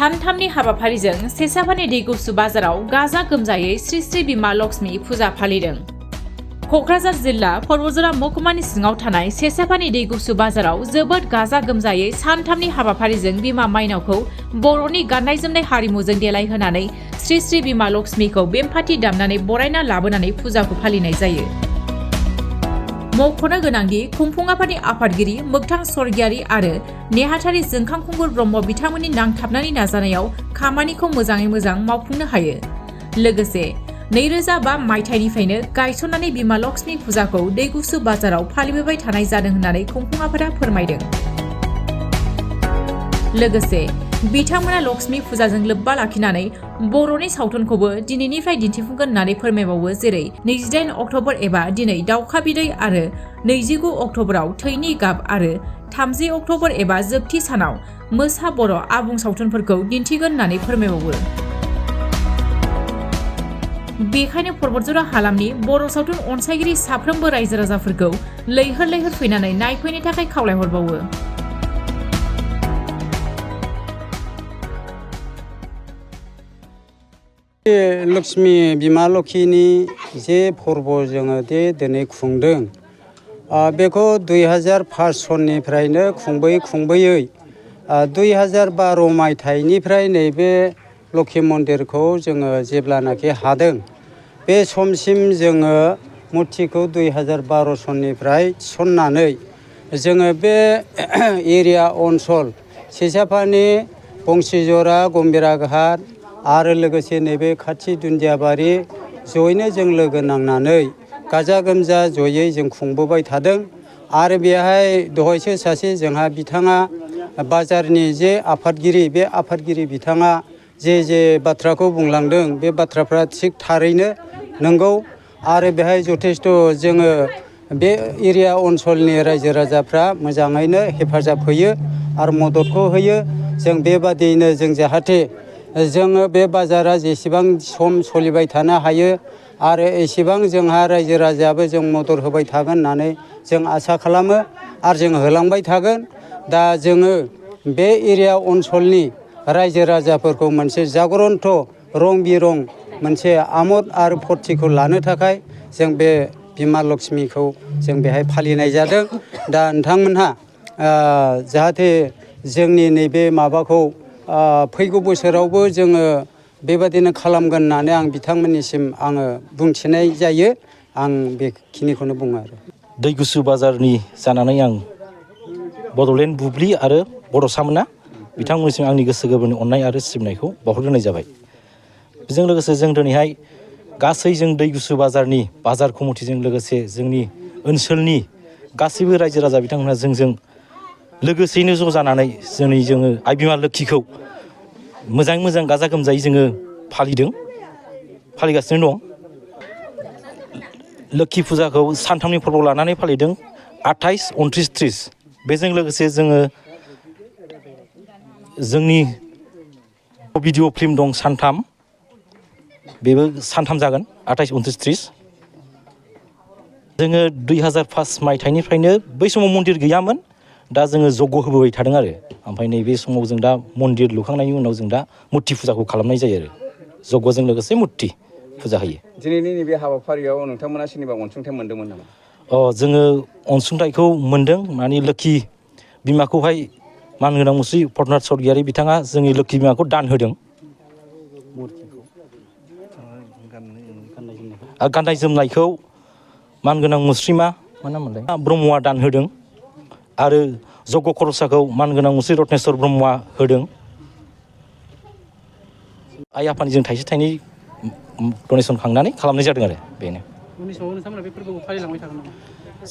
सानथामनि हाबाफारिजों सेसाफानि दैगुसु बाजाराव गाजा गोमजायै श्री श्री बिमा लक्ष्मी फुजा फालिदों। क'क्राझार जिल्ला परबजरा महकुमानि सिङाव थानाय सेसाफानि दैगुसु बाजाराव जोबोद गाजा गोमजायै सानथामनि हाबाफारिजों बिमा माइनावखौ बर'नि गाननाय जोमनाय हारिमुजों देलायहोनानै श्री श्री बिमा लक्ष्मीखौ बेमफाथि दामनानै बरायना लाबोनानै फुजाखौ फालिनाय जायो। मख'नो गोनांदि खुंफुं आफादनि आफादगिरि मोगथां स्वर्गियारि आरो नेहाथारि जोंखांखुंगुर ब्रह्म बिथांमोननि नांथाबनायनि नाजानायाव खामानिखौ मोजाङै मोजां मावफुंनो हायो। लोगोसे 2005 मायथाइनिफ्रायनो गायसननानै बिमा लक्ष्मी फुजाखौ दैगुसु बाजाराव फालिबोबाय थानाय जादों होननानै खुंफुं आफादा फोरमायदों। लोगोसे बिथांमोना लक्ष्मी फुजाजों लोब्बा लाखिनानै बर'नि सावथुनखौबो दिनैनिफ्राय दिन्थिफुंगोन होननानै फोरमायबावो। जेरै 28 अक्ट'बर एबा दिनै दाउखा बिदै आरो 29 अक्ट'बराव थैनि गाब आरो 30 अक्ट'बर एबा जोबथि सानाव मोसा बर' आबुं सावथुनफोरखौ दिन्थिगोन होननानै फोरमायबावो। बेखायनो परबतजरा हालामनि बर' सावथुन अनसायगिरि साफ्रोमबो रायजो राजाफोरखौ लैहोर लैहोर फैनानै नायफैनो थाखाय खावलायहरबावो। लक्ष्मी बिमा लक्ष्मीनि जे फोरबो जोङो दिनै खुंदों बेखौ 2005 सननिफ्रायनो खुंबोयै 2012 मायथाइनिफ्राय नैबे लक्ष्मी मन्दिरखौ जोङो जेब्लानाखि हादों बे समसिम जोङो मुर्तिखौ 2012 सननिफ्राय थिसननानै जोङो बे एरिया ओनसोल सेसाफानि बंसिजरा गम्भीरा घाट आरो लोगोसे नैबे खाथि दुन्दियाबारि जयैनो जों लोगो नांनानै गाजा गोमजा जयै जों खुंबोबाय थादों। आरो बेहाय दहायसो सासे जोंहा बिथाङा बाजारनि जे आफादगिरि बे आफादगिरि बिथाङा जे बाथ्राखौ बुंलांदों बे बाथ्राफ्रा थिग थारैनो नंगौ। आरो बेहाय जथेस्थ' जोङो बे एरिया ओनसोलनि रायजो राजाफ्रा मोजाङैनो हेफाजाब होयो आरो मददखौ होयो। जों बेबादियैनो जों जाहाथे जोङो बे बाजारा जेसेबां सम सोलिबाय थानो हायो आरो एसेबां जोंहा रायजो राजायाबो जों मदद होबाय थागोन होननानै जों आसा खालामो आरो जों होलांबाय थागोन। दा जोङो बे एरिया ओनसोलनि रायजो राजाफोरखौ मोनसे जागरन्थ रं बिरं मोनसे आमोद आरो फुरथिखौ लानो थाखाय जों बे बिमा लक्ष्मीखौ जों बेहाय फालिनाय जादों। दा नोंथांमोनहा जाहाथे जोंनि नैबे माबाखौ फैगौ बोसोरावबो जोङो बेबादिनो खालामगोन होननानै आं बिथांमोननिसिम आङो बुंथिनाय जायो। आं बेखिनिखौनो बुङो आरो। दैगुसु बाजारनि जानानै आं बड'लेण्ड बुब्लि आरो बड'सामोना बिथांमोननिसिम आंनि गोसो गोरबोनि अननाय आरो सिबिनायखौ बावहरग्रोनाय जाबाय। बेजों लोगोसे जों दिनैहाय गासै जों दैगुसु बाजारनि बाजार कमिटिजों लोगोसे जोंनि ओनसोलनि गासैबो रायजो राजा बिथांमोनहा जोंजों लोगोसेयैनो ज' जानानै जोङो आइ बिमा लोक्षिखौ मोजाङै मोजां गाजा गोमजायै जोङो फालिगासिनो दं। लोक्षि फुजाखौ सानथामनि फोरबो लानानै फालिदों 28, 29, 30। बेजों लोगोसे जोङो जोंनि भिडिअ फिल्म दं सानथाम, बेबो सानथाम जागोन 28, 29, 30। जोङो 2005 मायथाइनिफ्रायनो बै समाव मन्दिर गैयामोन। दा जोङो जग्य होबोबाय थादों आरो ओमफ्राय नैबे समाव जों दा मन्दिर लुखांनायनि उनाव जों दा मुर्ति फुजाखौ खालामनाय जायो आरो जग्यजों लोगोसे मुर्ति फुजा होयो। दिनैनि नैबे हाबाफारियाव नोंथांमोना सोरनिबा अनसुंथाइ मोन्दोंमोन नामा? जोङो अनसुंथाइखौ मोन्दों। माने लोक्षि बिमाखौहाय मानगोनां मुस्रि पद्मनाथ स्वर्गियारि बिथाङा जोंनि लोक्षि बिमाखौ दान होदों। गाननाय जोमनायखौ मानगोनां मुस्रिमा मा नाममोनलाय ब्रह्मआ दान होदों आरो जग्य खरसाखौ मानगोनां मुस्रि रत्नेस्वर ब्रह्मआ होदों। आइ आफानिजों थाइसे थाइनै डनेसन खांनानै खालामनाय जादों आरो बेनो। उननि समाव नोंथांमोना बे फोरबोखौ फालिलांबाय थागोन नामा?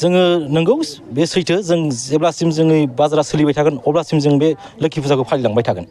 जोङो नंगौ बे सैथो। जों जेब्लासिम जोंनि बाजारा सोलिबाय थागोन अब्लासिम जों बे लोक्षि फुजाखौ फालिलांबाय थागोन।